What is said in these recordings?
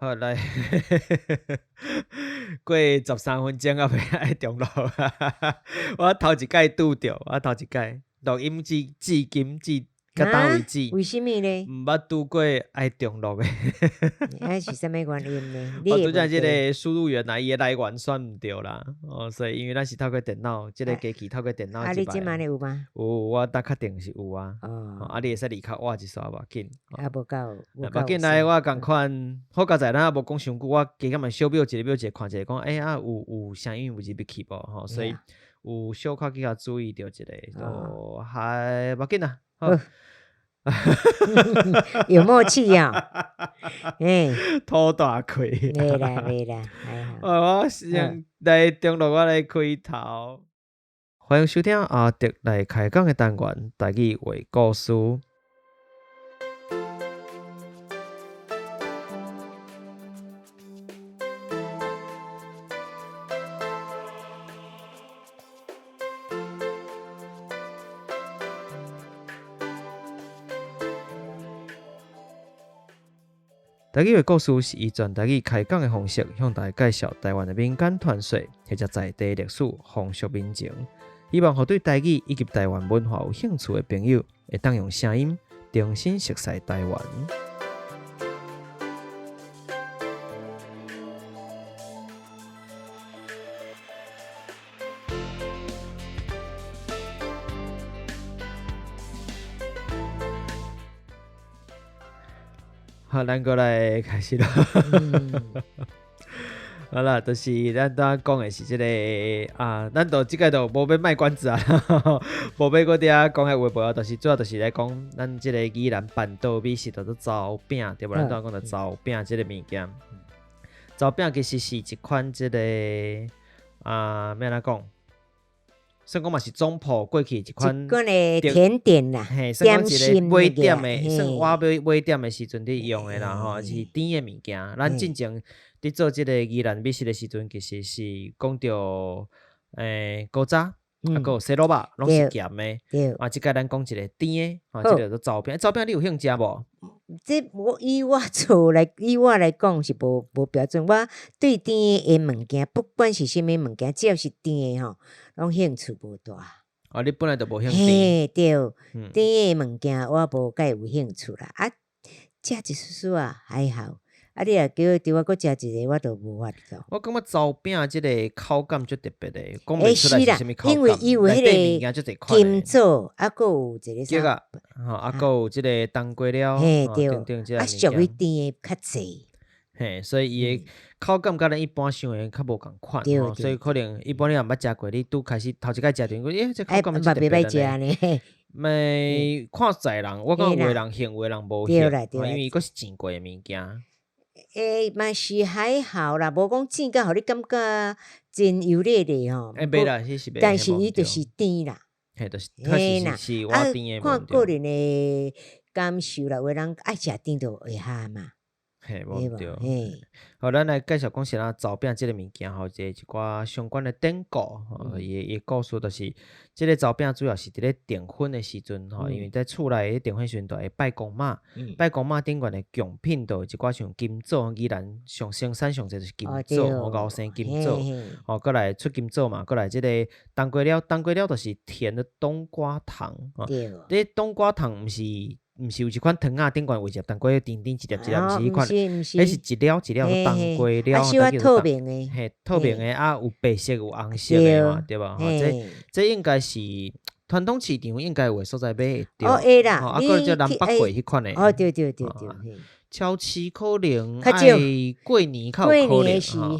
好來，過13分鐘啊，欲愛中錄，我頭一擺拄著，我頭一擺錄音至今到今為止，為啥物呢？毋捌拄過愛重錄的。啊是啥物原因呢？我拄才這个輸入源啊，伊的來源選毋著啦，哦，所以因為咱是透過電腦，這个機器透過電腦。啊，你這擺有嗎？有，我當確定是有啊。哦。啊，你會使離開我一煞無要緊。啊，無夠，無要緊來，我仝款，好佳哉咱也無講傷久，我加減嘛小瞄一下，瞄一下，看一下，講欸啊，有聲音有入去無吼，所以有小可去較注意著一下，就還無要緊啦。好，有默契啊！欸，吐大氣。袂啦袂啦，還好。我先來中錄，我來開頭。歡迎收聽阿德來開講的單元，台語話故事。台語話故事是以全台語開講的方式，向大家介紹台灣的民間傳說或者在地歷史、風俗民情，希望予對台語以及台灣文化有興趣的朋友，會當用聲音重新熟悉台灣。好，咱閣來開始囉。好啦，就是咱拄仔講的是這個啊，咱就這擺就無欲賣關子啊，無欲閣佇遐講遐有的無的，就是主要就是來講咱這個宜蘭辦桌美食，叫做糟餅，對無？咱拄仔講著糟餅這個物件，糟餅其實是一款這個啊，欲按怎講？算講嘛是總鋪過去一款一款的甜點啦，嘿，算講一個買點的，算我買點的時陣佇用的啦吼，是甜的物件。咱進前佇做這個宜蘭美食的時陣，其實是講著古早，啊，閣有西滷肉，攏是鹹的。啊，這擺咱講一個甜的，吼，這個叫做糟餅。糟餅你有興趣食無？這我以我厝來，以我來講是無標準。我對甜的物件，不管是啥物物件，只要是甜的吼，攏興趣無大。哦，你本來就無興趣。嘿，對，甜的物件我無介有興趣啦。啊，食一絲絲啊，還好。啊！你若叫佇我閣食一个，我就無法度。我感覺糟餅這个口感足特別的，講袂出來是啥物口感。因為伊有彼個金棗，啊，閣有一個啥？吼，啊，閣有這个冬瓜料，嘿，對，啊，屬於甜的較濟。嘿，所以伊的口感佮咱一般想的較無仝款，吼，所以可能一般你若毋捌食過，你拄開始頭一擺食著，欸，這口感足特別的呢。袂看在人，我感覺有的人興，有的人無興，因為伊閣是煎過的物件。欸，嘛是還好啦，無講煎甲予你感覺真油膩膩吼。欸，袂啦，彼是袂。但是伊就是甜啦。嘿，就是確實是是甜的。看個人的感受啦，有的人愛食甜就會合嘛。嘿，無對。好，咱來介紹講是按怎糟餅這个物件吼，一寡相關的典故，吼，伊的故事就是，這个糟餅主要是佇咧訂婚的時陣吼，因為在厝內咧訂婚時陣，就會拜公媽，拜公媽頂懸的貢品，就有一寡像金棗，宜蘭上生產上濟就是金棗，吼，熬生金棗，吼，閣來出金棗嘛，閣來這个冬瓜料，冬瓜料就是甜的冬瓜糖，吼，這冬瓜糖毋是。毋是有一款糖仔頂懸有一粒冬瓜，甜甜一粒一粒，毋是彼款，彼是一粒一粒冬瓜料，透明的，嘿，透明的啊，有白色有紅色的嘛，對無？吼，這這應該是傳統市場應該有的所在買會著。哦，會啦，啊，閣有這南北貨彼款的。哦，對對對對。超市可能愛過年較有可能吼。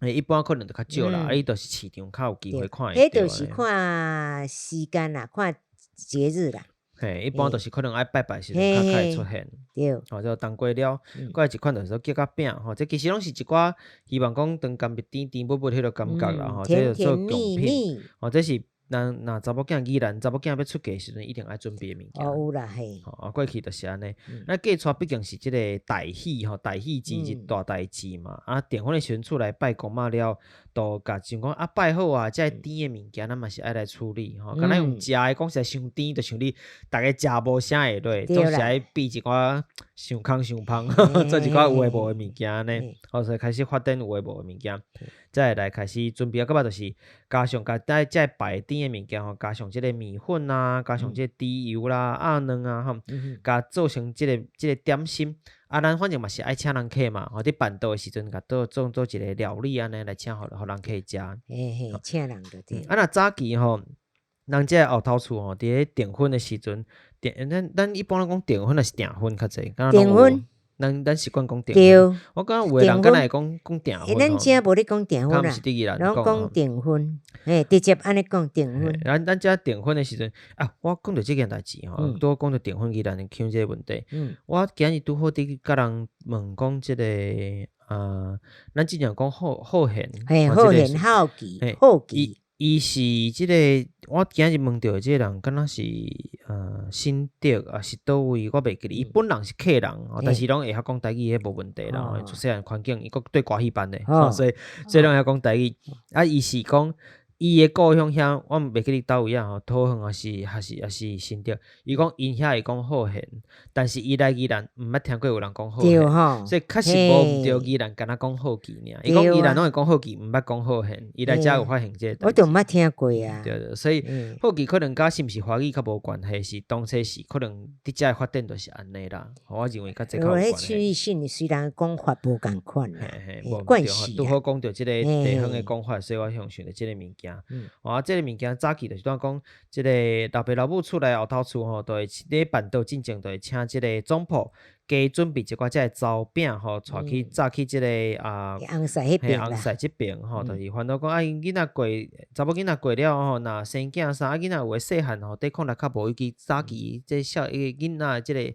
一般可能就較少啦，啊，伊就是市場較有機會看會著。彼就是看時間啦，看節日啦。嘿，一般就是可能愛拜拜時陣較較會出現。對。吼，這冬瓜料，閣來一款就是說桔仔餅，吼，這其實攏是一寡希望講糖甘蜜甜甜蜜蜜彼個感覺啦，吼，這就做貢品。吼，這是人若查某囝宜蘭查某囝欲出嫁的時陣，一定愛準備的物件。哦，有啦，嘿。吼，啊，過去就是按呢。咱嫁娶畢竟是這个大喜吼，大喜之日，大代誌嘛。啊，訂婚的時陣厝內拜公媽了，都共想講啊，拜好啊，這个甜的物件，咱嘛是愛來處理吼。敢若用食的，講實在傷甜，就像你逐家食無啥會落，總是愛備一寡傷空傷芳，做一寡有的無的物件按呢。好，所以開始發展有的無的物件，再來開始準備啊，閣擺就是加上共這這个拜甜的物件吼，加上這个麵粉啊，加上這个豬油啦、鴨卵啊，吼，共做成這个這个點心。啊，咱反正嘛是愛請人客嘛，吼，佇辦桌的時陣，共做做做一个料理按呢來請，予予人客食。嘿嘿，請人就對。啊，若早期吼，人這个後頭厝吼，佇咧訂婚的時陣，訂咱咱一般攏講訂婚抑是訂婚較濟？訂婚。咱咱習慣講訂婚，我感覺有的人敢若會講講訂婚。咱遮無咧講訂婚啦，攏講訂婚，嘿，直接按呢講訂婚。咱咱遮訂婚的時陣啊，我講著這件代誌吼，拄好講著訂婚宜蘭的腔這个問題。我今日拄好佇共人問講這个啊，咱之前講好好賢，嘿，好賢好奇，好奇。伊是這个，我今日問著的這个人，敢若是新竹抑是佗位，我袂記得。伊本人是客人，但是攏會曉講台語，彼無問題啦。出細漢環境，伊閣綴歌戲班的，所以所以攏會曉講台語。啊，伊是講伊的故鄉遐，我袂記得佗位啊吼，桃園抑是抑是抑是新竹。伊講𪜶遐會講好賢，但是伊來宜蘭毋捌聽過有人講好賢，所以確實無毋對宜蘭敢若講好奇爾。伊講宜蘭攏會講好奇，毋捌講好賢。伊來遮有發現這個。我都毋捌聽過啊。對對，所以好奇可能佮是毋是華語較無關係，是當初是可能佇遮的發展就是按呢啦。我認為佮這較有關係。區域性雖然講法無仝款啦，嘿嘿，無毋對吼。拄好講著這個地方的講法，所以我想想著這個物件。啊，這个物件早期就是拄仔講，這个老爸老母厝內後頭厝吼，就會咧辦桌進前，就會請這个總鋪加準備一寡這个糟餅吼，帶去早去這个啊，翁婿彼邊翁婿這邊吼，就是煩惱講啊，𪜶囡仔過查某囡仔過了吼，若生囝啥啊，囡仔有的細漢吼，抵抗力較無，尤其早期這小个囡仔這个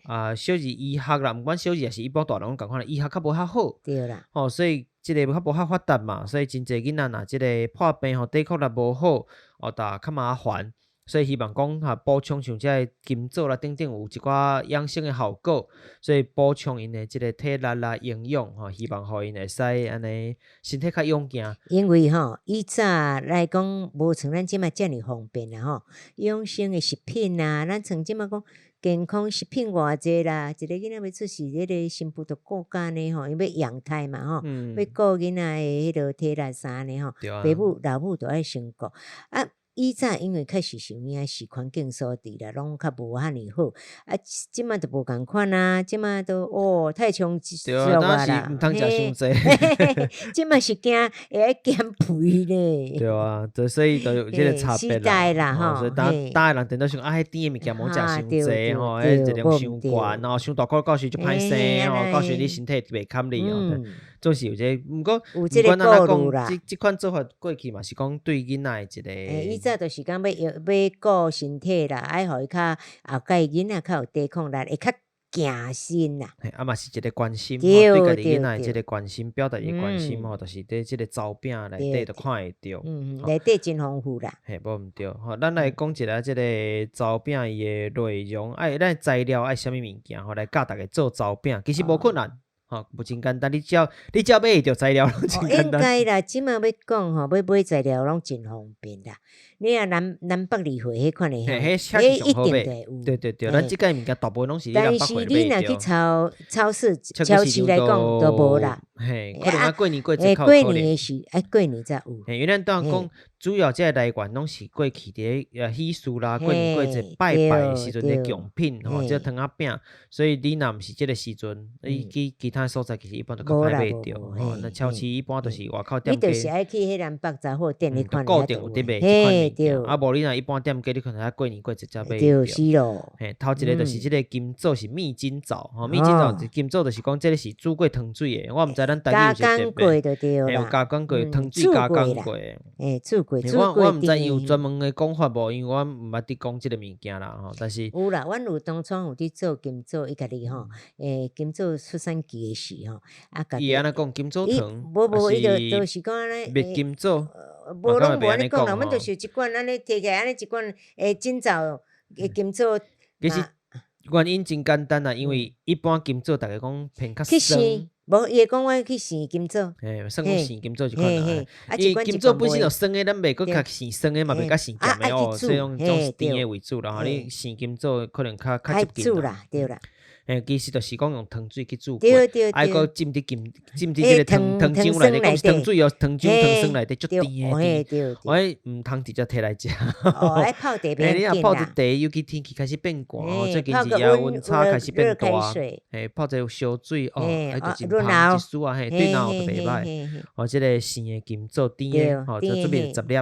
啊，小兒醫學啦，毋管小兒抑是一般大人攏仝款，醫學較無遐好，對啦，吼，所以這个較無遐發達嘛，所以真濟囡仔若這个破病吼，抵抗力無好，哦，就較麻煩，所以希望講哈補充像這个金棗啦等等有一寡養生的效果，所以補充𪜶的這个體力啦、營養吼，希望予𪜶會使按呢身體較勇健。因為吼，以早來講，無像咱這擺遮爾方便啦吼，養生的食品啊，咱像這擺講。健康食品偌濟啦，一個囡仔欲出世，彼个新婦就顧甲呢吼，因欲養胎嘛吼，欲顧囡仔的彼落體力啥呢吼，爸母老母都愛先顧啊。以早因為確實是有影是環境所致啦，攏較無遐爾好。啊，這擺就無仝款啊，這擺都哦太充足啊啦，毋通食傷濟。這擺是驚會愛減肥咧。對啊，就所以就有這個差別啦。吼，所以逐逐个人顛倒想啊，彼甜的物件莫食傷濟吼，彼熱量傷懸，然後傷大顆到時就歹生吼，到時你身體袂堪你哦。總是有這個，毋過毋管按怎講，這這款做法過去嘛是講對囡仔的一個。以早就是講欲欲顧身體啦，愛予伊較後蓋囡仔較有抵抗力，會較健身啦。嘿，啊嘛是一個關心，對家己囡仔的這個關心，表達伊的關心吼，就是佇這個糟餅內底就看會著。嗯，內底真豐富啦。嘿，無毋對，吼，咱來講一下這個糟餅伊的內容，愛咱材料愛啥物物件吼，來教逐家做糟餅，其實無困難。吼，無真簡單，你只要買會著材料攏真簡單。應該啦，這馬欲講吼，欲買材料攏真方便啦。你若南南北二貨彼款的，彼一定就會有。對對對，咱這屆物件大部分攏是但是你若去超超市、超市來講，都無啦。嘿，可能啊過年過節較有可能。過年的時，愛過年才有。嘿，因為咱當講主要這个來源攏是過去佇咧喜事啦，過年過節拜拜的時陣的貢品吼，這糖仔餅，所以你若毋是這个時陣，你去其他所在其實一般都較歹買著。吼，那超市一般都是外口店家。你就是愛去彼南北雜貨店彼款。固定有佇賣這款物件，啊無你若一般店家，你可能愛過年過節才買著。是咯。嘿，頭一個就是這個金棗是蜜金棗，吼，蜜金棗金棗就是講這個是煮過糖水的，我毋知咱台語有啥特別，有加工過糖水加工過的。欸，煮過，我毋知伊有專門的講法無，因為我毋捌佇講這個物件啦吼。但是有啦，阮有當初有佇做金棗，伊家己吼，欸，金棗出產期的時吼，啊，伊按呢講金棗糖，無無，伊就就是講按呢蜜金棗。無攏無按呢講啦，阮就是一罐按呢提起來，按呢一罐會整造的金棗。其實原因真簡單啦，因為一般金棗逐家講偏較酸。無，伊會講我去生金棗。嘿，算講生金棗一款啦。伊金棗本身就酸的，咱袂閣較生酸的嘛，袂較生鹹的哦，所以攏總是甜的為主啦。吼，你生金棗可能較較接近啦。對啦。嘿，其實就是講用糖水去煮過，啊，閣浸佇金浸佇這個糖糖漿內底，講是糖水哦，糖漿糖酸內底足甜的甜。我毋通直接提來食。哦，愛泡茶。嘿，你若泡一茶，尤其天氣開始變寒吼，最近是也溫差開始變大。嘿，泡一個燒水哦，彼就真芳一絲啊，嘿，對腦就袂歹。哦，這個生的金棗甜的，吼，就準備10粒。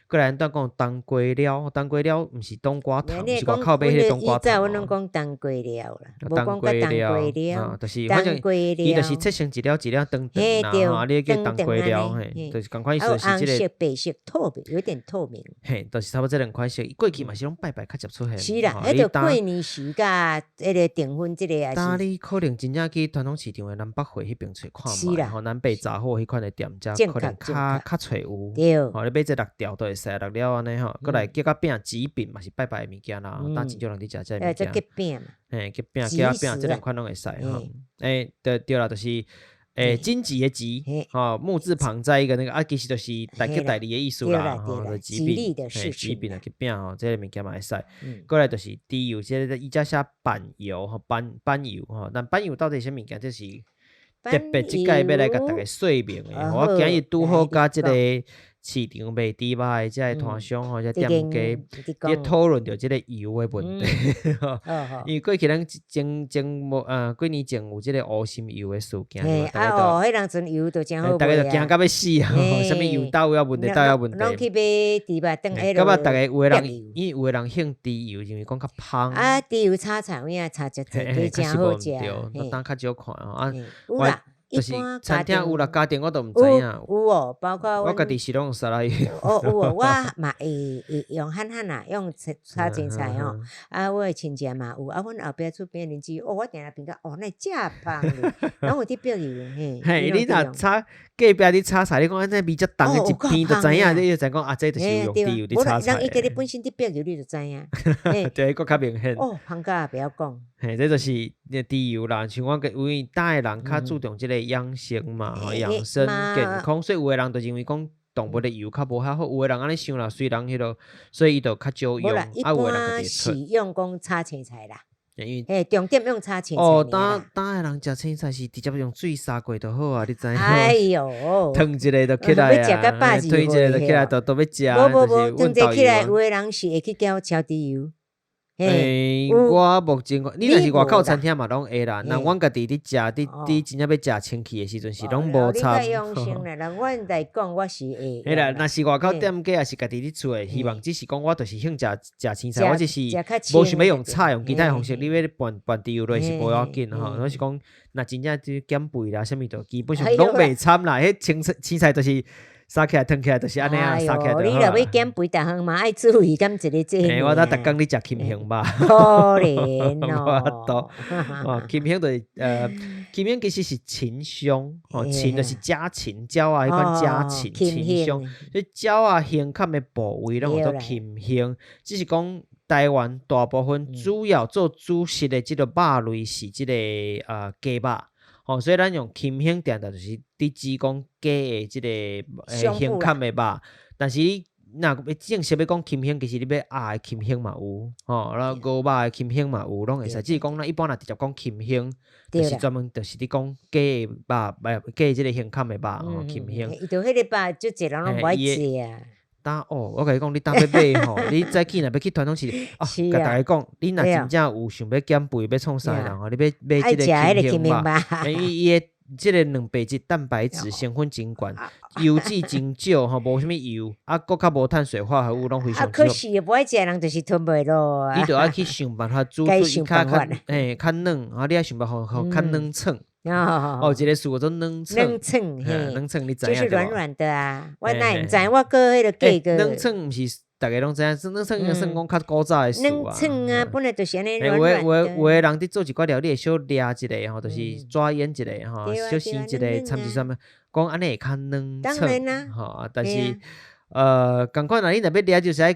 過來，咱講冬瓜料，冬瓜料毋是冬瓜糖，毋是外口買彼個冬瓜糖。以前阮攏講冬瓜料啦，無講甲冬瓜料，就是反正伊就是切成一粒一粒長長啦，吼，你叫冬瓜料，嘿，就是仝款意思，是這個白色透明，有點透明。嘿，就是差不多這兩款色。過去嘛是攏拜拜較捷出現。是啦，彼就過年時佮彼個訂婚這個也是。當你可能真正去傳統市場的南北貨彼邊揣看覓，吼，南北雜貨彼款的店家可能較較揣有。吼，你買這六條都會使，六粒按呢吼，閣來結仔餅、桔餅嘛是拜拜的物件啦，當真少人佇食這个物件。結餅嘛。嘿，結餅、結仔餅，這兩款攏會使吼。欸，對對啦，就是欸，荊棘的棘，吼，木字旁再一個那個啊，其實就是大吉大利的意思啦，吼，吉餅，嘿，吉餅啊，結餅吼，這个物件嘛會使。過來就是豬油，這个伊遮寫板油吼，板板油吼，但板油到底是啥物件？這是特別這擺欲來共大家說明的。我今日拄好佮這個市場賣豬肉的這个攤商吼，這店家佇討論著這個油的問題。因為過去咱前前無幾年前有這個烏心油的事件，啊哦，彼當陣油就誠好賣啊，逐家就驚甲欲死啊，啥物油豆有問題，豆有問題。攏去買豬肉轉彼感覺逐家有的人，因為有的人興豬油，認為講較芳。啊，豬油炒菜有影炒足濟，誠好食。對，當較少看吼啊。有啦。就是餐廳有啦，家庭我都毋知影。有哦，包括我家己是攏用沙拉油。哦，有哦，我嘛會會用漢漢啊，用炒炒青菜吼。啊，我的親戚嘛有，啊，阮後壁厝邊鄰居，哦，我定定評價，哦，哪會遮芳咧？攏有佇白油嘿。嘿，你若炒隔壁佇炒菜，你講按呢味遮重的一片，就知影，你就知講啊，這就是有用豬油佇炒菜。人伊家己本身佇白油，你就知影。對，閣較明顯。哦，芳甲袂曉講。嘿，這就是豬油啦。像我因為今的人較注重這個養生嘛，吼，養生健康，所以有的人就認為講動物的油較無遐好，有的人按呢想啦，雖然彼落，所以伊就較少用。啊，有的人就是用講炒青菜啦。因為重點用炒青菜。哦，今今的人食青菜是直接用水捎過就好啊，你知影？哎喲，燙一下就起來啊，推一下就起來，都欲食。無無無，燙一下起來，有的人是會去攪超豬油。欸，我目前你若是外口餐廳嘛，攏會啦。若阮家己佇食，佇佇真正欲食清氣的時陣是攏無摻。你較用心啦，若阮來講，我是會。嘿啦，若是外口店家，抑是家己佇厝的，希望只是講我就是興食食青菜，我只是無想欲用炒，用其他的方式，你欲拌拌豬油落是無要緊吼。我是講，若真正這減肥啦，啥物都基本上攏袂摻啦。彼青菜青菜就是。捎起來，燙起來就是按呢啊，捎起來就好。你若欲減肥，逐項嘛愛注意，敢一个這。嘿，我逐工咧食禽胸肉。可憐哦。哦，禽胸就是禽胸其實是禽胸，哦，禽就是家禽，鳥仔彼款家禽，禽胸。所以鳥仔胸坎的部位攏叫做禽胸，只是講台灣大部分主要做主食的這個肉類是這個雞肉。吼，所以咱用禽胸定定就是佇指講雞的這個胸坎的肉，但是你若欲正式欲講禽胸，其實你欲鴨的禽胸嘛有，吼，然後牛肉的禽胸嘛有，攏會使。只是講咱一般若直接講禽胸，就是專門就是佇講雞的肉，雞的這個胸坎的肉，吼，禽胸。伊就彼個肉，足濟人攏無愛食啊。當哦，我共你講，你當欲買吼，你早起若欲去傳統市場，哦，共大家講，你若真正有想欲減肥、欲創啥的人吼，你欲買這個禽胸肉，因為伊的這個蛋白質、蛋白質成分真懸，油脂真少吼，無啥物油，啊，閣較無碳水化合物，攏非常少。啊，可惜無愛食的人就是吞袂落啊。你著愛去想辦法煮出伊較較嘿較軟，啊，你愛想辦法予較軟脆。哦，一個詞叫做軟脆。軟脆，嘿，軟脆你知影就是軟軟的啊，我哪會毋知？我閣彼個計過。軟脆毋是逐家攏知影，軟脆應該算講較古早的詞啊。軟脆啊，本來就是按呢軟軟的。有的人佇做一寡料理會小掠一下吼，就是抓醃一下吼，小生一下，摻一啥物，講按呢會較軟脆。當然啦。吼，但是。仝款啦，你若欲掠就是愛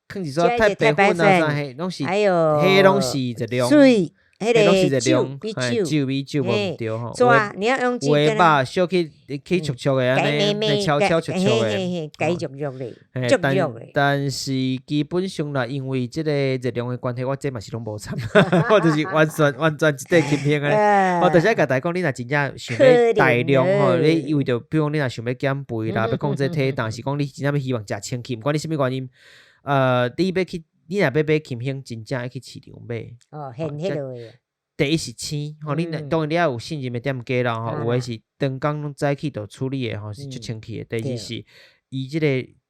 囥一撮太白粉啊啥，彼攏是，還有，彼攏是熱量。水，彼攏是熱量，酒，米酒無毋對吼。有的肉小去去灼灼的按呢，悄悄灼灼的，解灼灼的，灼灼的。但是基本上啦，因為這个熱量的關係，我這嘛是攏無參，我就是完全完全一塊輕輕的。我就是愛共大家講，你若真正想欲大量吼，你為著比如講你若想欲減肥啦，欲控制體重，是講你真正欲希望食清氣，毋管你啥物原因，你欲去，你若欲買金興，真正愛去市場買。哦，現彼落的。第一是鮮，吼，你當然你愛有信任的店家啦，吼，有的是當工攏早起就處理的，吼，是足清氣的。第二是伊這个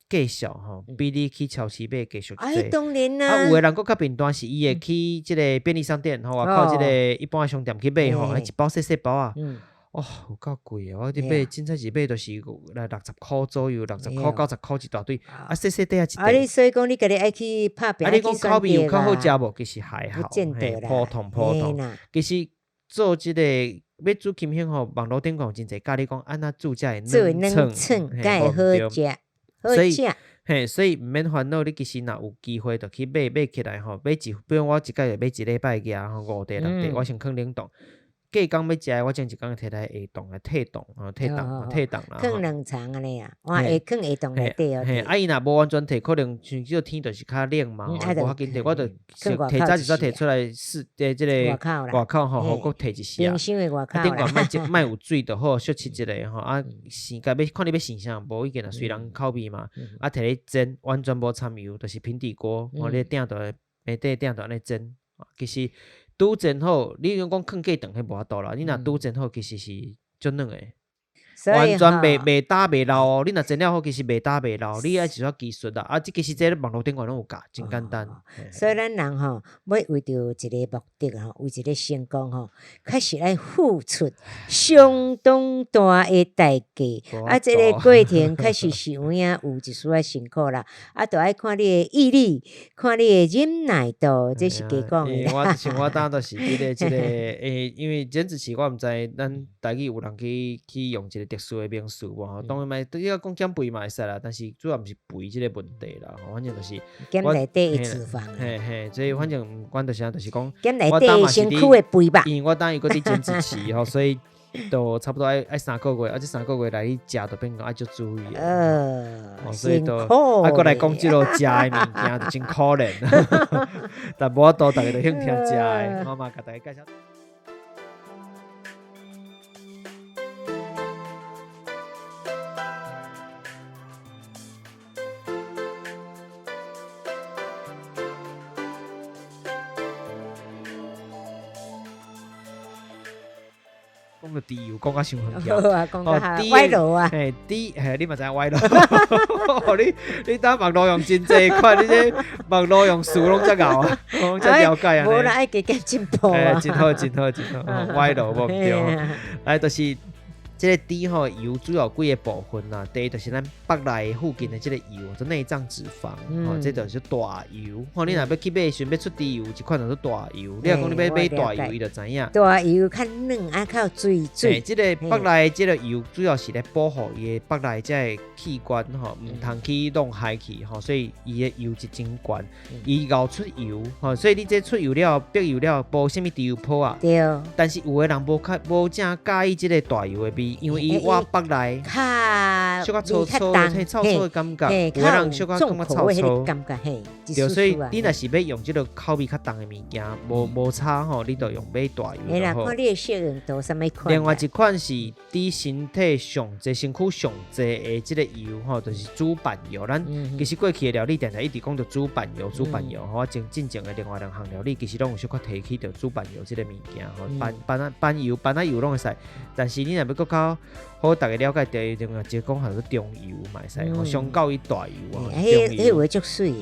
價數吼，比你去超市買價俗濟。當然啦。啊，有的人閣較貧惰，是伊會去這个便利商店，吼，外口這个一般的商店去買，吼，一包細細包仔。哦，有夠貴的，我佇買，凊彩是買著是來60箍左右，60箍90箍一大堆，啊，細細塊仔一塊。啊，你所以講你家己愛去拍拚，啊，你講口味有較好食無？其實還好，嘿，普通普通。其實做這个欲煮金興吼，網路頂懸有真濟教你講按怎煮才會軟脆，才會好食。所以，嘿，所以毋免煩惱，你其實若有機會，就去買買起來吼，買一，比如我一擺就買一禮拜額吼，五塊六塊，我先囥冷凍。隔工欲食的，我前一工摕來下凍來退凍，吼退凍，退凍啦。囥兩層按呢啊，哇，會囥下凍內底哦。嘿，啊伊若無完全退，可能像這個天就是較冷嘛，吼，無較緊提，我就提早一撮提出來試，這个外口吼，予閣提一時啊。冰箱的外口。啊，頂懸莫莫有水就好，小試一下吼，啊，生共欲看你欲生啥，無意見啦，隨人口味嘛。啊，摕咧煎，完全無摻油，就是平底鍋，吼，你鼎就平底鼎就按呢煎，其實。拄煎好，你若講囥過長，彼無法度啦。你若拄煎好，其實是足軟的，完全袂袂焦袂老哦。你若煎了好，其實袂焦袂老。你愛一寡技術啦，啊，這其實這網路頂懸攏有教，真簡單。所以咱人吼，欲為著一个目的吼，為一个成功吼，確實愛付出相當大的代價。啊，這个過程確實是有影有一絲仔辛苦啦。啊，著愛看你的毅力，看你的忍耐度，這是加講的。我像我當就是佇咧這个，欸，因為減脂期，我毋知咱台語有人去去用一个特殊的名詞無吼。當然嘛，你要講減肥嘛會使啦，但是主要毋是肥這个問題啦。吼，反正就是減內底的脂肪。嘿嘿，所以反正毋管就是啥，就是講減內底身軀的肥肉。因為我當伊閣佇減脂期吼，所以都差不多愛三個月，啊，這三個月來去食，就變講愛足注意。所以都啊，閣來講這落食的物件就真可憐，但無法度，逐家都興聽食的，我嘛共大家介紹。講著豬油，講甲傷遠去。好啊，講甲歪路啊。嘿，豬，嘿，你嘛知影歪路。你你當網路用真濟款，你這網路用詞攏遮𠢕啊，攏遮了解按呢。無啦，愛加減進步啊。真好，真好，真好，歪路無毋對。來，就是。這个豬吼油主要有幾个部分啦，第一就是咱腹內附近的這个油，做內臟脂肪，吼，這就是大油。吼，你若欲去買時陣欲出豬油，一款叫做大油。你若講你欲買大油，伊就知影。大油較軟，啊較有水水。這个腹內這个油主要是咧保護伊的腹內這个器官吼，毋通去弄害去吼，所以伊的油脂真懸，伊熬出油吼，所以你這出油了，逼油了，無啥物豬油泡啊。對。但是有的人無較無正佮意這个大油的味。因為伊挖腹內，小可粗粗，嘿，臭臭的感覺，有的人小可感覺臭臭。對，所以你若是欲用這个口味較重的物件，無無差吼，你就用買大油就好。看你的適應度啥物款。另外一款是佇身體上濟、身軀上濟的這个油吼，就是豬板油。咱其實過去的料理定定一直講著豬板油、豬板油吼，前進前的另外兩項料理其實攏有小可提起著豬板油這个物件吼，板板仔板油、板仔油攏會使。但是你若欲閣較好，逐家了解著，另外一个講法是中油嘛會使，吼，相較於大油啊，彼彼有的足媠的，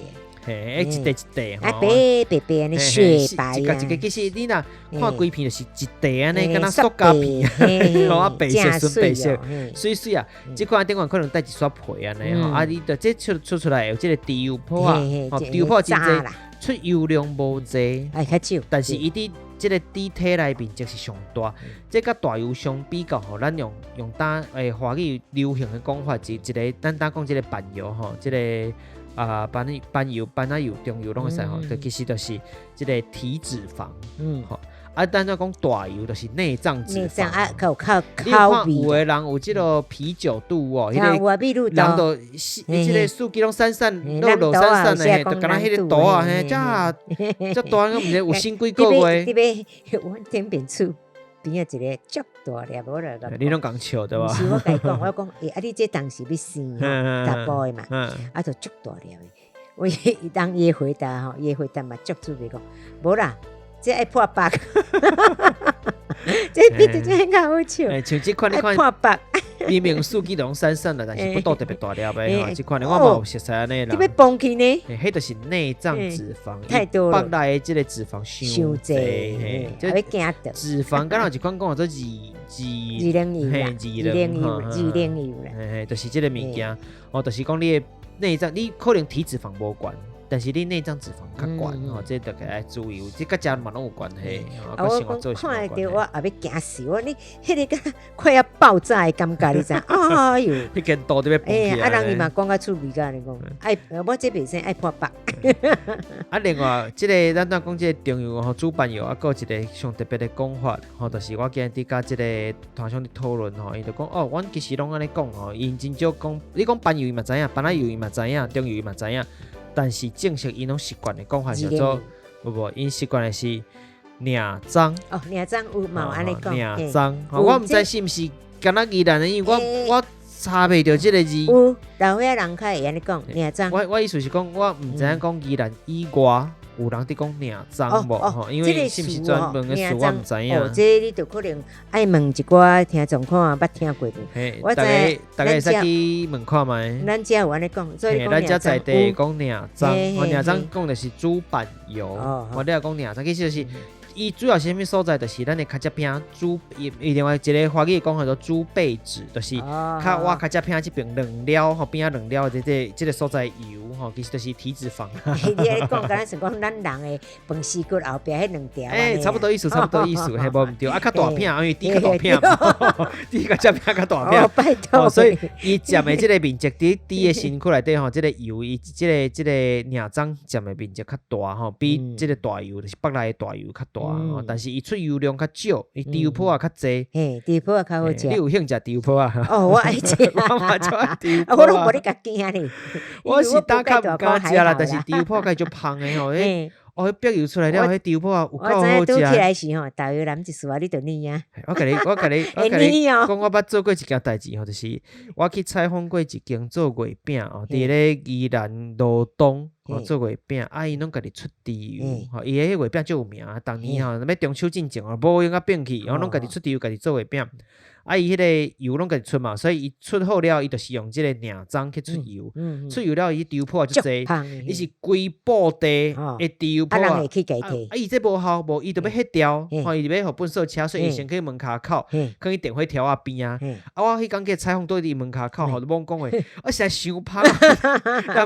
嘿，一塊一塊吼，啊白白白按呢雪白，一个一个，其實你若看規片就是一塊按呢，敢若塑膠片，吼，啊白色純白色，媠媠啊，這款頂懸可能帶一撮皮按呢吼，啊你著這出出出來有這个豬油泡啊，吼，豬油泡真濟，出油量無濟，哎較少，但是伊佇這個豬體內面積是上大。這佮大油相比較吼，咱用當華語流行的講法，一個咱當講這個板油吼，這個啊板油、班仔油、中油攏會使吼，就其實就是這個體脂肪。吼。啊，咱若講大油就是內臟脂肪。內臟啊，較有較你有看有的人有這個啤酒肚哦，彼個人就這個四肢攏瘦瘦、肉肉瘦瘦的，就敢若彼個肚啊，嘿，遮遮大，毋知有生幾個月。你欲阮頂邊厝邊仔一個足大粒，無啦。你攏共笑對無？毋是我共伊講，我講，欸，啊你這當時欲生吼，查埔的嘛，啊就足大粒的。我當伊回答吼，伊回答嘛足趣味講，無啦。這愛破腹，這比這這較好笑。欸，像這款你看，破腹，明明數據攏瘦瘦啦，但是腹肚特別大粒的吼。這款我嘛有熟似按呢人。你欲膨去呢？彼就是內臟脂肪，太多了。腹內的這個脂肪傷濟，嘿，這脂肪敢若有一款講做二二二零油啦，二零油，二零油啦。嘿嘿，就是這個物件，哦，就是講你的內臟，你可能體脂肪無懸。但是你內臟脂肪較懸吼，這大家愛注意，這佮食嘛攏有關係。啊，我講看著我也欲驚死我，你彼個敢快要爆炸的感覺，你知？哎喲，彼間肚都欲膨起來。啊，人伊嘛講較趣味甲你講，愛我這袂使愛破腹。啊，另外，這個咱拄講這個中油吼，煮板油啊，閣有一個上特別的講法吼，就是我今日佇佮這個團長佇討論吼，伊就講哦，阮其實攏按呢講吼，𪜶真少講，你講板油伊嘛知影，班仔油伊嘛知影，中油伊嘛知影。但是正式𪜶攏習慣的講法叫做，無無，𪜶習慣的是領髒。哦，領髒有嘛有按呢講。領髒，我毋知是毋是敢若宜蘭的，因為我查袂著這個字。有老歲仔人較會按呢講，領髒。我意思是講，我毋知影講宜蘭以外。有人佇講領髒無？吼，因為是毋是專門的詞，我毋知影。哦，這你就可能愛問一寡聽眾看捌聽過無？嘿，大家大家會使去問看覓。咱遮有按呢講，所以咱遮在地講領髒，哦，領髒講的是豬板油。哦，你若講領髒，其實就是。伊主要是啥物所在？就是咱的跤脊餅豬，伊伊另外一个華語講叫做豬背脂，就是較倚跤脊餅這邊兩了吼，邊仔兩了這個所在油吼，其實就是體脂肪。你按呢講，敢若像講咱人的飯絲骨後壁彼兩條。欸，差不多意思，差不多意思，嘿，無毋對，啊，較大片，因為豬較大片嘛，豬跤脊餅較大片。哦，拜託。所以伊佔的這個面積，佇豬的身軀內底吼，這個油伊這個這個領髒佔的面積較大吼，比這個大油就是腹內的大油較大。但是伊出油量較少，伊豬油脯仔較濟。嘿，豬油脯仔較好食。你有興食豬油脯仔？哦，我愛食。我嘛足愛豬油脯。我攏無咧共驚咧。我是膽較毋敢食啦，但是豬油脯仔足芳的吼，哦，彼油出來了，彼豬油脯仔有夠好食。我知影拄起來時吼，豆油淋一撮，你就膩啊。我共你，我共你，我共你講，我捌做過一件代誌吼，就是我去採訪過一間做月餅哦，佇咧宜蘭羅東。哦，做月餅，啊，𪜶攏家己出豬油，吼，伊个彼月餅足有名，逐年吼，欲中秋進前哦，無閒啊變去，然後攏家己出豬油，家己做月餅。啊，伊彼个油攏家己出嘛，所以伊出好了，伊就是用這個領髒去出油，出油了，伊豬油脯仔足濟，伊是規布袋的豬油脯仔。啊，伊這無效，無伊著欲彼條，吼，伊就欲予糞掃車，所以伊先去門跤口，囥佇電火柱仔邊啊。啊，我彼工去採訪對佇門跤口，吼，都罔講話，我實在傷芳，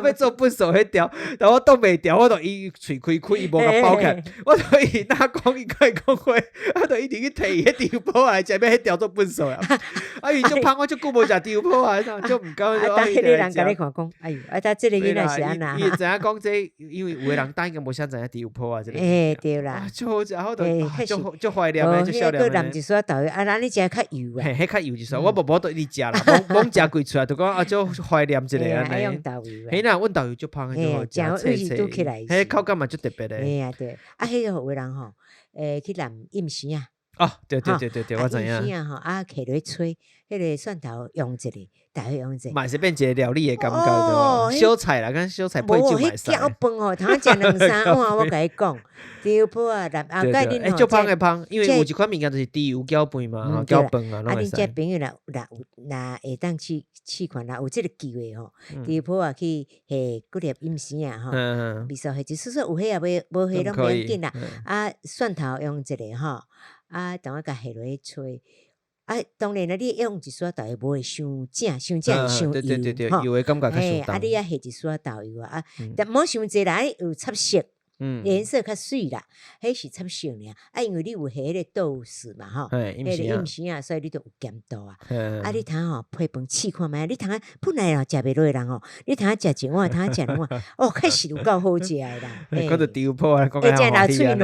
若欲做糞掃彼條。但我擋袂牢，我就伊喙開開，伊無共包起來，我就伊若講伊會講話，我就一直去提伊彼豬油脯仔，食欲彼條做糞掃啊！啊，伊足芳，我足久無食豬油脯仔，足毋甘。啊，當彼個人共你看講，哎喲，啊，這個囡仔是按怎？伊會知影講這，因為有的人膽應該無啥知影豬油脯仔這個。欸，對啦。足好食，我就足足懷念的，足少年的。閣淋一撮豆油，啊，咱你食較油啊。嘿，彼較油一撮，我無無得一直食啦，罔食幾喙，就講啊，足懷念一下按呢。豆油。嘿啦，阮豆油足芳的。嘿，食好伊是拄起來，彼口感嘛足特別的。嘿啊對，啊，彼个有的人吼，欸，去淋蔭生仔。哦，對對對對對，我知影。蔭生仔吼，啊，揢落去炊，彼个蒜頭用一下，大油用一下。嘛是變一個料理的感覺對無？小菜啦，敢小菜配酒嘛會使。無，彼攪飯吼，通食兩三碗，我共你講。豬油脯仔，淋啊，佮恁吼，足芳的芳，因為有一款物件就是豬油攪飯嘛，攪飯啊，攏會使。啊，恁這朋友若若有若會當試試看，若有這個機會吼，豬油脯仔去下幾粒蔭生仔吼，味噌下一絲絲，有蝦也無無蝦攏袂要緊啦。啊，蒜頭用一下吼，啊，當仔共下落去炊。啊，當然啦，你用一撮豆油無會傷正，傷正會傷油吼。油的感覺較嘿，啊，你愛下一撮豆油啊，但毋好傷濟啦，有插色。顏色較媠啦，彼是插色爾。啊，因為你有下彼个豆豉嘛吼，彼个蔭豉仔，所以你就有鹹度啊。啊，你通吼配飯試看覓，你通啊本來吼食袂落的人吼，你通食一碗，通食兩碗，哦，確實有夠好食的啦。講著豬泡啊，講會食流喙瀾，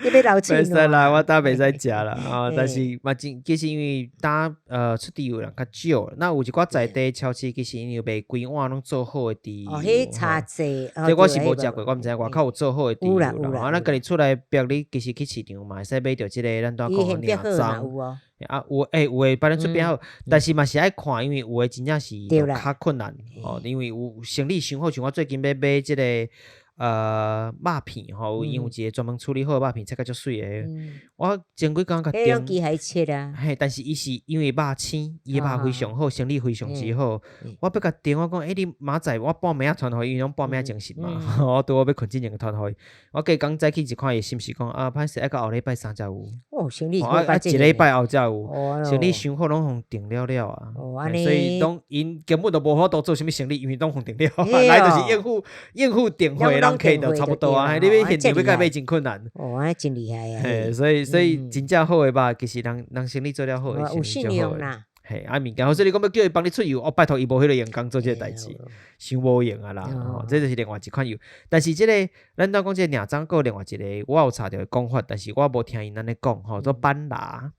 你欲流喙袂使啦，我膽袂使食啦。哦，但是嘛真，其實因為膽出豬油人較少，那有一寡在地超市其實𪜶有賣規碗攏做好的豬油。哦，彼茶濟，這我是無食過，我毋知外口有做好的豬油啦。啊，咱家己厝內逼你，其實去市場嘛會使買著這个咱拄仔講的領章。啊，有欸，有的幫恁出邊好，但是嘛是愛看，因為有的真正是較困難哦，因為有生理傷好，像我最近欲買這个肉片吼，𪜶有一个專門處理好的肉片，切甲足媠的。我前幾工共訂，機械切啊。嘿，但是伊是因為肉鮮，伊的肉非常好，生理非常之好。我欲共訂，我講欸，你明仔載我半暝仔傳予伊，因為攏半暝仔精神嘛。我拄好欲睏之前傳予伊。我隔工早起一看，伊是毋是講啊，歹勢愛到後禮拜三才有。哦，生理啊啊，一禮拜後才有，生理傷好攏予訂了了啊。所以攏𪜶根本就無法度做啥物生理，因為攏予訂了，來就是應付應付訂貨人客就差不多啊。你欲現場欲共買真困難。哦，按呢真厲害啊！所以所以真正好的肉，其實人人生理做了好，有信用啦。嘿，啊物件，所以你講欲叫伊幫你出油，哦，拜託伊無彼个閒工做這个代誌，傷無閒啊啦。吼，這就是另外一款油。但是這个咱拄講這個領章，閣有另外一个，我有查著講法，但是我無聽𪜶按呢講吼，做板臘。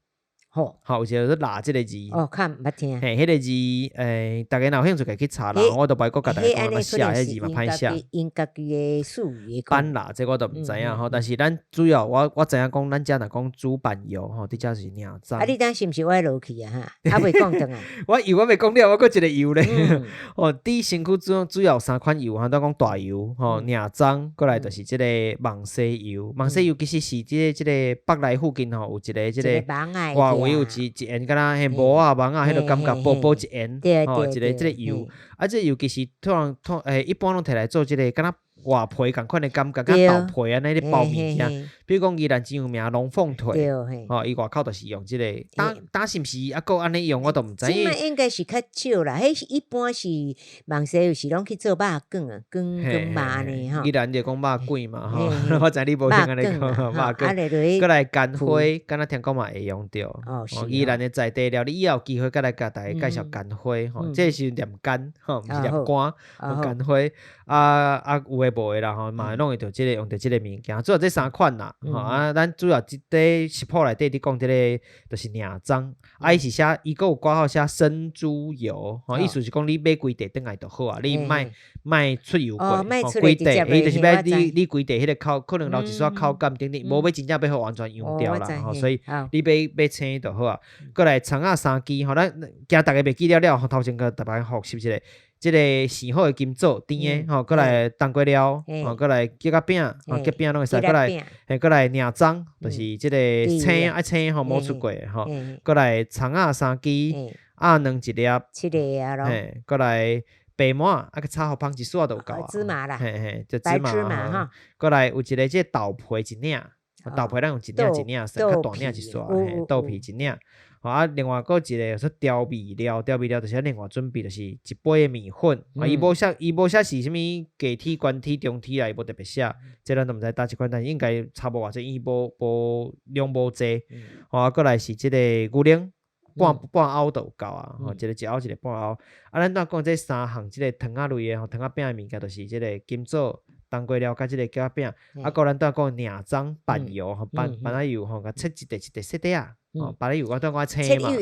吼，好，有一个做臘這个字。哦，較毋捌聽。嘿，彼个字，欸，逐家若有興趣，家去查啦。我都無愛閣共大家講按怎寫，彼字嘛歹寫。𪜶家己的術語。板臘這我都毋知影吼，但是咱主要我知影講，咱遮若講豬板油吼，佇遮是領章。啊，你當是毋是歪落去啊？哈，猶未講轉來。我油我未講了，我閣一个油咧。哦，佇身軀主要有三款油，哈，拄講大油吼，領章，過來就是這个蠓西油。蠓西油其實是這個腹內附近吼，有一个這个外圍有一一緣，敢若彼膜仔網仔，彼个感覺薄薄一緣，吼，一个這个油，啊，這個油其實通常通欸，一般攏提來做這个，敢若外皮仝款的感覺，敢若豆皮按呢咧包物件。比如講宜蘭真有名龍鳳腿，吼，伊外口就是用這個。當當是毋是猶閣按呢用，我都毋知。這擺應該是較少啦，彼是一般是蠓西油是攏去做肉卷啊，卷卷肉按呢吼。宜蘭就講肉卷嘛，吼，我知你無聽按呢講肉卷。閣來乾花，敢若聽講嘛會用著。哦，宜蘭的在地料理，以後有機會閣來共大家介紹乾花，吼，這是念乾，吼，毋是念乾，乾花。啊啊，有的無的啦，吼，嘛攏會著這个用著這个物件，主要這三款啦，吼啊，咱主要這塊食譜內底佇講這个就是領章，啊，伊是寫伊閣有掛號寫生豬油，吼，意思是講你買規塊轉來就好啊，你莫莫出油過，規塊，伊就是欲你規塊彼个口可能留一絲口感等等，無欲真正欲予完全溶掉啦，吼，所以你買買青就好啊。閣來蔥仔三支，吼，咱驚逐家袂記了了，頭前閣逐擺複習一下。這个生好的金棗甜的吼，閣來冬瓜料，吼，閣來桔仔餅，吼，桔餅攏會使，閣來，嘿，閣來領章，就是這个青愛青吼，無出過的吼，閣來蔥仔三支，鴨卵一粒，七个啊囉，嘿，閣來白饃，啊閣炒予芳一絲仔就有夠啊，芝麻啦，嘿嘿，就芝麻哈，閣來有一个這个豆皮一領，豆皮咱用一領一領算，較大領一撮，嘿，豆皮一領。啊，另外閣一个說調味料，調味料就是另外準備，就是一杯的麵粉。啊，伊無寫，伊無寫是啥物低體、懸體、中體啦，伊無特別寫，這咱都毋知佗一款，但是應該差無偌濟，伊無無量無濟。啊，閣來是這个牛奶，半半甌就有夠啊，吼，一个一甌，一个半甌。啊，咱拄仔講這三項，這個糖仔類的吼，糖仔餅的物件，就是這個金棗、冬瓜料佮這個桔仔餅。啊，閣咱拄仔講領章板油吼，板板仔油吼，共切一塊一塊細塊仔。哦，白油我當我青嘛，嘿，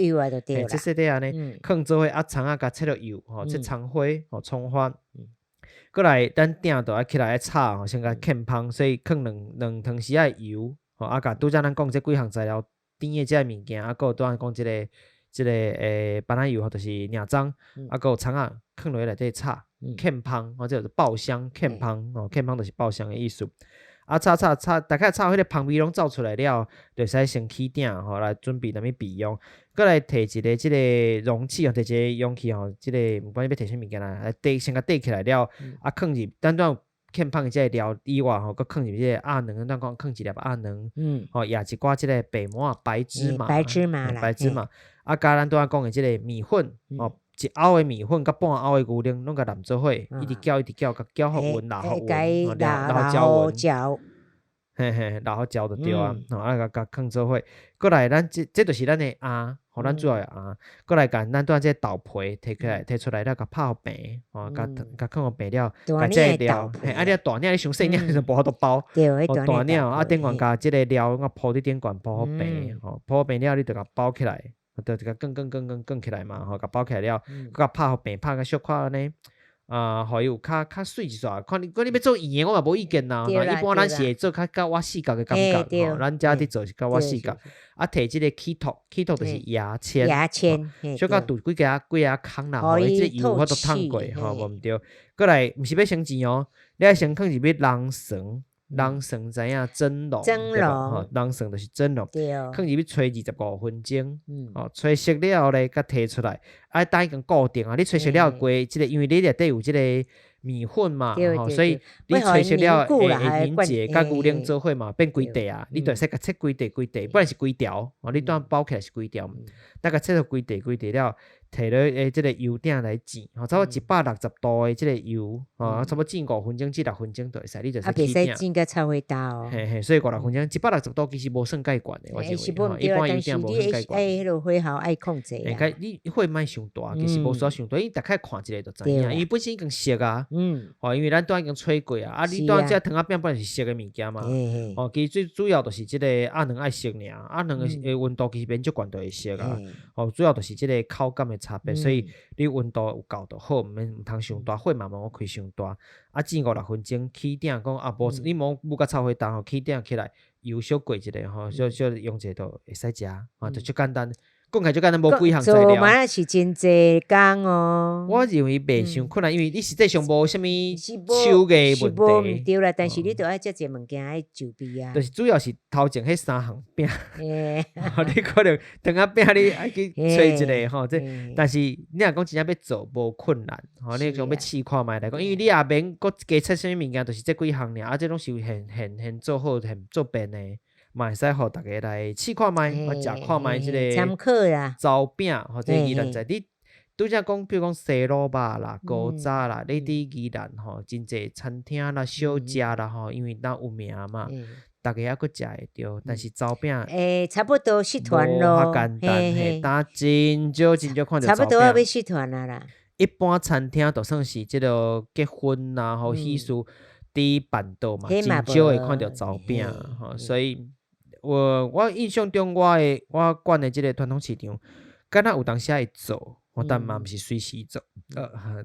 切細塊按呢，囥做伙啊，蔥仔共切落油，吼，切蔥花，吼，蔥花。閣來，咱鼎就愛起來愛炒，吼，先共劵芳，所以囥兩兩湯匙仔油，吼，啊，共拄才咱講這幾項材料甜的這个物件，啊，閣拄仔講這个這个班仔油吼，就是領章，啊，閣有蔥仔，囥落去內底炒，劵芳，吼，這叫做爆香劵芳，吼，劵芳就是爆香的意思。啊，炒炒炒，大概炒彼个芳味攏走出來了，就會使先起鼎吼，來準備啥物備用。閣來提一个這个容器，提一个容器吼，這个毋管你欲提啥物件啦，來綴先共綴起來了，啊，囥入等陣劵芳的這個料以外吼，閣囥入這個鴨卵，咱講囥一粒鴨卵，吼，也一寡這个白饃白芝麻，白芝麻白芝麻，啊，佮咱拄仔講的這个麵粉，吼。一甌的麵粉佮半甌的牛奶，攏共摠做伙，一直攪一直攪，共攪予勻，撈予勻，撈予攪勻。嘿嘿，撈予攪就對啊，吼啊，共共囥做伙。過來，咱這這就是咱的餡，吼，咱主要的餡。過來，共咱拄仔這個豆皮提起來，提出來了，共拍予平，吼，共共囥予平了，共這個料，嘿，啊，你大領你傷細領就無法度包，吼，大領啊，頂懸共這個料，我鋪佇頂懸鋪予平，吼，鋪予平了，你就共包起來，就共捲捲捲捲捲起來嘛，吼，共包起來了，閣共拍予平，拍甲小可按呢。啊，予伊有較較媠一撮，看你看你欲做圓的，我嘛無意見啦。一般咱是會做較較倚四角的感覺，吼，咱遮佇做是較倚四角。啊，提這個起托，起托就是牙籤，牙籤，小可揬幾家幾仔空啦，予伊這個油法度透過，吼，無毋對。過來，毋是欲先煎哦，你愛先囥入去籠床。籠床知影蒸籠，對無？吼，籠床就是蒸籠，囥入去炊25分鐘，吼，炊熟了後咧，才提出來。啊，等已經固定啊，你炊熟了過，這個因為你內底有這個麵粉嘛，吼，所以你炊熟了會會凝結，佮牛奶做伙嘛，變規塊啊。你就會使共切規塊規塊，本來是規條，吼，你當包起來是規條，等共切做規塊規塊了。提落欸，這個油鼎來煎，吼，差不多160度的這個油，吼，差不多煎5分鐘至6分鐘就會使，你就會使起鼎。啊，袂使煎甲臭火焦哦。嘿嘿，所以五六分鐘，160度其實無算蓋懸的，我認為，吼，一般油鼎無算蓋懸。愛彼個火候愛控制啊。你火莫傷大，其實無需要傷大，你大概看一下就知影，因為本身已經熟啊。吼，因為咱拄仔已經炊過啊，啊，你拄仔這糖仔餅本來是熟的物件嘛。吼，其實最主要就是這個鴨卵愛熟爾，鴨卵的溫度其實免足懸就會熟啊。吼，主要就是這個口感的差別，所以你溫度有夠就好，毋免毋通傷大火嘛，毋通開傷大。啊，煎五六分鐘起鼎，講啊無你莫燜甲臭火焦吼，起鼎起來油小過一下吼，小小用者就會使食，吼，就足簡單。講起來足簡單，無幾項材料。做嘛是真濟工哦。我認為袂傷困難，因為你實際上無啥物手藝問題。毋對啦，但是你著愛遮濟物件愛準備啊。就是主要是頭前彼三項餅，你可能糖仔餅你愛去揣一下吼，這但是你若講真正欲做無困難，吼，你講欲試看覓來講，因為你也免閣加切啥物物件，就是這幾項爾，啊，這攏是現現現做好、現做便的。嘛會使予逐家來試看覓，或食看覓這個參考啦。糟餅或者宜蘭在你拄才講，比如講西魯肉啦、古早啦，你佇宜蘭吼，真濟餐廳啦、小食啦吼，因為若有名嘛，逐家猶閣食會著。但是糟餅，欸，差不多失傳咯，無遐簡單，嘿，但真少真少看著糟餅。差不多要失傳啊啦。一般餐廳就算是這個結婚啦、吼喜事，佇辦桌嘛，真少會看著糟餅吼，所以。我我印象中，我的我管的這個傳統市場，敢若有當時會做，但嘛毋是隨時做，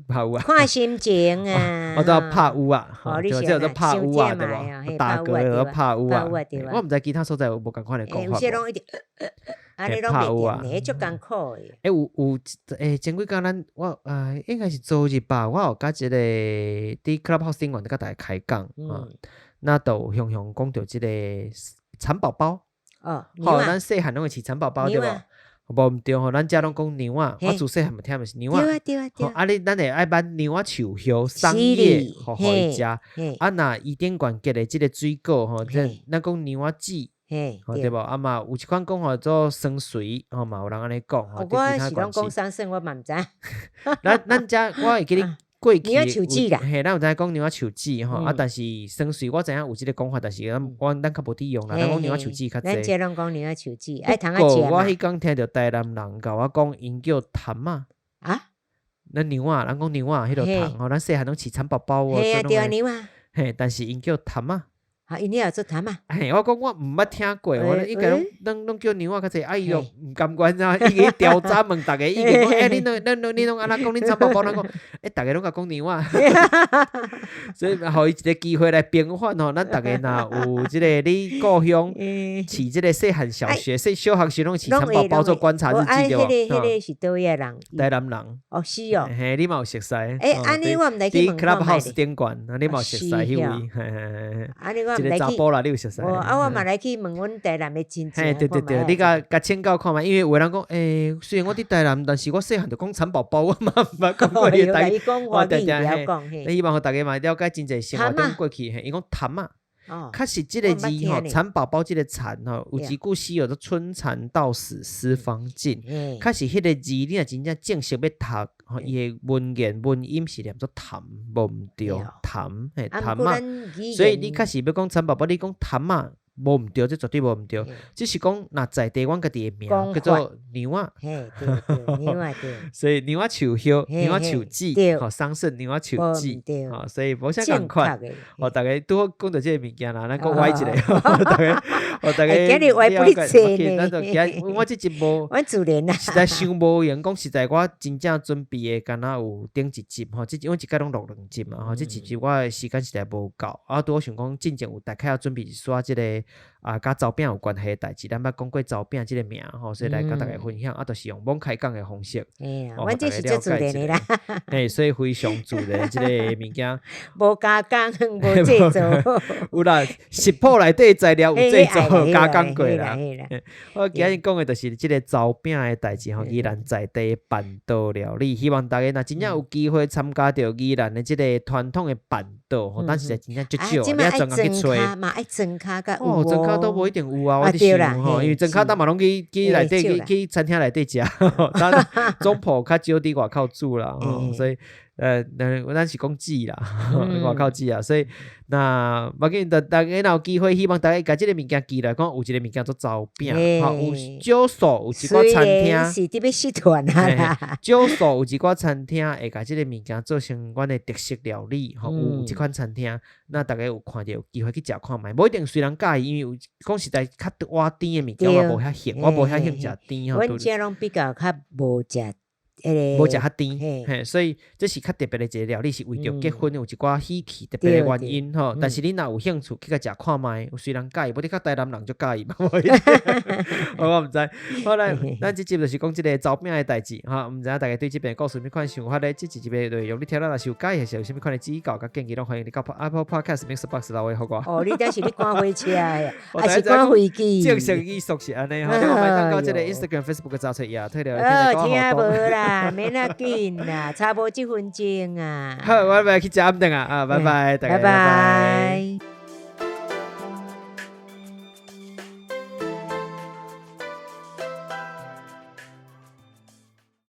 拍有啊。看心情啊。我都拍有啊，對，這叫做拍有啊，對無？大哥叫做拍有啊。我毋知其他所在有無仝款的講法。拍有啊，足艱苦的。欸，有有欸，前幾工咱我啊，應該是昨日吧，我有佮一個佇 Clubhouse 頂懸佇佮大家開講啊，那就有雄雄講著這個。蠶寶寶，哦，吼，咱細漢攏會飼蠶寶寶對無？無毋對吼，咱遮攏講娘仔，我自細漢嘛聽的是娘仔。對啊對啊對啊。啊你咱會愛挽娘仔樹葉、桑葉，予伊食。啊若伊頂懸結的這個水果吼，咱講娘仔籽，吼對無？啊嘛有一款講吼做酸蓑，吼嘛有人按呢講吼。我是攏講桑葚，我嘛毋知。咱咱遮我會記得。過去有，嘿，咱有知影講娘仔樹籽吼，啊，但是酸蓑我知影有這個講法，但是咱我咱較無佇用啦，咱講娘仔樹籽較濟。咱遮攏講娘仔樹籽，愛通仔食嘛。不過我彼工聽著台南人共我講，𪜶叫潭仔。啊？咱娘仔，咱講娘仔彼落蟲吼，咱細漢攏飼蠶寶寶哦。嘿啊，對啊，娘仔。嘿，但是𪜶叫潭仔。啊，𪜶也做潭仔？嘿，我講我毋捌聽過，我應該攏攏攏叫娘仔較濟，啊伊就毋甘願啊，伊去調查問逐家，伊就講，欸，恁攏恁攏恁攏按怎講？恁蠶寶寶按怎講？欸，逐家攏共講娘仔，所以予伊一個機會來平反吼，咱逐家若有這個你故鄉飼這個細漢小學、細小學時攏飼蠶寶寶做觀察日記對無？彼個是佗位的人？台南人。哦，是哦。嘿，你嘛有熟似？欸，按呢我毋來去問佇 Clubhouse 頂懸，你嘛有熟似彼位？嘿嘿嘿。一個查埔啦，你有熟似？啊，我嘛來去問阮台南的親戚。嘿，對對對，你共共請教看覓，因為有的人講，欸，雖然我佇台南，但是我細漢就講蠶寶寶，我嘛毋捌講過伊的台語。我定定嘿，希望予逐家嘛了解真濟生活中過去，嘿，伊講潭仔。確實這個字吼，蠶寶寶這個蠶吼，有一句詩叫做春蠶到死絲方盡。確實彼個字，你若真正正式欲讀，吼，伊的文言文音是念做痰，無毋對，痰，嘿，痰仔。所以你確實欲講蠶寶寶，你講痰仔。無毋對，這絕對無毋對，只是講若在地阮家己的名叫做娘仔，嘿，對對，娘仔對。所以娘仔樹葉，娘仔樹籽，吼，桑葚娘仔樹籽，吼，所以無啥仝款。哦，逐家拄好講著這个物件啦，咱閣歪一下，逐家，哦，逐家。今日歪不哩濟呢。咱就今我這集無，阮自然啊。實在傷無閒，講實在，我真正準備的敢若有頂一集吼，這阮一擺攏錄兩集嘛，吼，這一集我的時間實在無夠，啊，拄好想講進前有大概要準備一撮這个。啊，佮糟餅有關係的代誌，咱捌講過糟餅這个名吼，所以來佮大家分享，啊，就是用罔開講的方式，阮這是足自然的啦，嘿，所以非常自然這個物件，無加工，無製造，有啦，食譜內底材料有製造加工過啦。我今日講的就是這个糟餅的代誌吼，宜蘭在地辦桌料理，希望大家若真正有機會參加著宜蘭的這个傳統的辦桌吼，咱實在真正足少，你愛專工去揣。嘛愛莊跤佮哦，莊跤都無一定有啊，我佇想吼，因為莊跤咱嘛攏去去內底去去餐廳內底食，咱總鋪較少佇外口煮啦，吼，所以咱是講煮啦，外口煮啊，所以那無緊，逐逐家若有機會，希望大家共這个物件記來，講有一个物件做糟餅，吼，有少數有一寡餐廳是佇欲失傳啊，少數有一寡餐廳會共這个物件做成阮的特色料理，吼，有這款餐廳，那逐家有看著有機會去食看覓，無一定隨人佮意，因為有講實在較倚甜的物件，我無遐興，我無遐興食甜吼。阮遮攏比較較無食。無食較甜，嘿，所以這是較特別的一个料理，是為著結婚有一寡喜氣特別的原因吼。但是你若有興趣去共食看覓，有雖然佮意，無你較台南人就佮意嘛。我毋知。好來，咱這集就是講這个糟餅的代誌，吼，毋知影大家對這遍故事有啥物款想法咧？這一集的內容你聽了若是有佮意，還是有啥物款的指教佮建議，攏歡迎你到 Apple Podcast、Mixerbox 留言予我。哦，你這是咧趕火車的，還是趕飛機？正式意思是按呢吼，你嘛會當到這个 Instagram、Facebook 查揣亞退了。聽無啦。免遐緊啦，差無這分鐘啊。好，我欲去食暗頓啊，啊，拜拜，大家拜拜。